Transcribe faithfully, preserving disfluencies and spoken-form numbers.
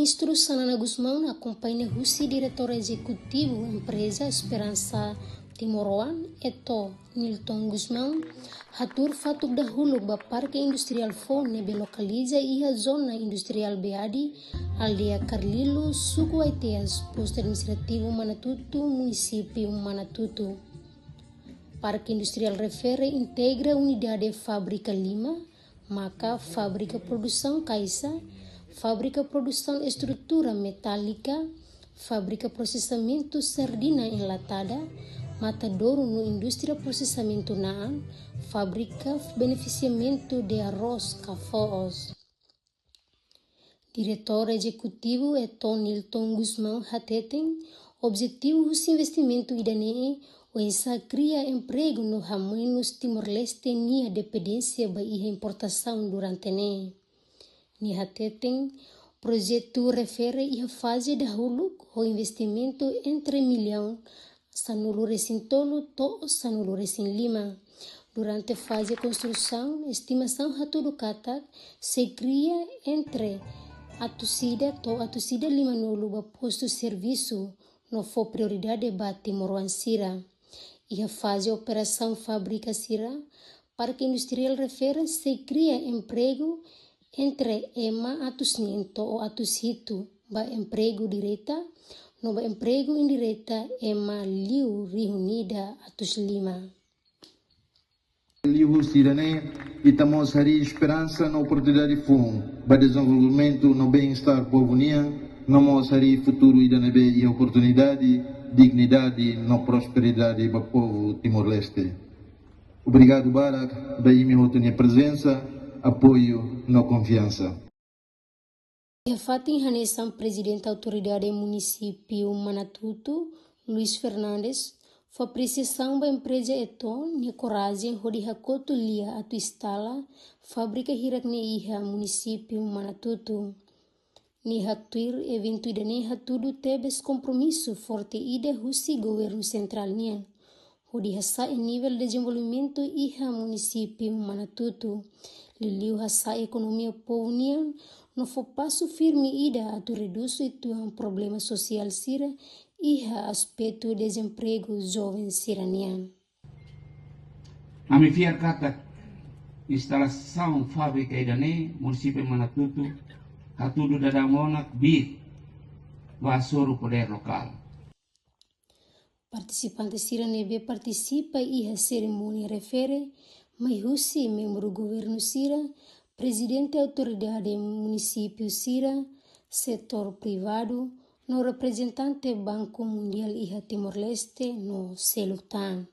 Ministru Xanana Gusmão akompaña husi Diretór Ezekutivu Empreza Esperansa Timoroan, Eto Nilton Gusmão, hatuur fatuk dahuluk ba Parke Industriál foun ne'ebé lokaliza iha Zona Industriál Beadi, Aldeia Carlilo, Suku Aiteas, Postu Administrativu Manatuto, Munisípiu Manatuto. Parke Industriál refere integra unidade fábrika lima, maka fábrika produsaun kaixa, fábrika produsaun estrutura metálika, fábrika prosesamentu sardina enlatada, matadouro no indústria prosesamentu na'an, fábrika benefisiamentu de arroz ka foos. Diretór Ezekutivu Eto Nilton Gusmão hateten, objetivu husi investimentu ida-ne'e oinsá kria empregu no hamenus Timor-Leste nia dependénsia ba iha importasaun durante ne'e. Nia hateten, projetu refere iha faze dahuluk ho investimentu entre millaun sanulu-resin-tolu to'o sanulu-resin-lima. Durante faze konstrusaun, estimasaun hatudu katak sei kria entre atus ida to'o atus ida limanulu ba postu servisu, no fó prioridade ba timoroan sira. Iha faze operasaun fábrika sira, Parke Industriál refere sei kria empregu entre ema atus neen to'o atus hitu ba empregu direta, no ba empregu indireta ema liu rihun ida atus lima. Liuhusi ida-ne'e, ita mós harii esperansa no oportunidade foun ba dezenvolvimentu no bem-estar povu nian, no mós harii futuru ida ne'ebé iha oportunidade, dignidade no prosperidade ba povu Timor-Leste. Obrigadu barak ba imi hotu nia prezensa, apoiu no konfiansa. Iha fatin hanesan, Prezidente Autoridade Munisípiu Manatuto, Luis Fernandes, fó apresiasaun ba empreza Eto nia korajen hodi hakotu lia atu instala fábrika hirak-ne'e iha Munisípiu Manatuto. Nia haktuir, eventu ida-ne'e hatudu tebes kompromisu forte ida husi Governu Sentrál nian hodi hasa'e nivel dezenvolvimentu iha Munisípiu Manatuto, liuliu hasa'e ekonomia povu nian, no fó pasu firme ida atu redús uitoan problema sosiál sira iha aspetu dezempregu joven sira-nian. Ami fiar katak instalasaun fábrika ida-ne'e Munisípiu Manatuto hatudu daudaun ona kbiit ba hasoru podér lokál. Partisipante sira ne'ebé partisipa iha serimónia refere mai husi membru governu sira, prezidente autoridade munisípiu sira, setór privadu, no reprezentante Banku Mundiál iha Timor-Leste no seluk tan.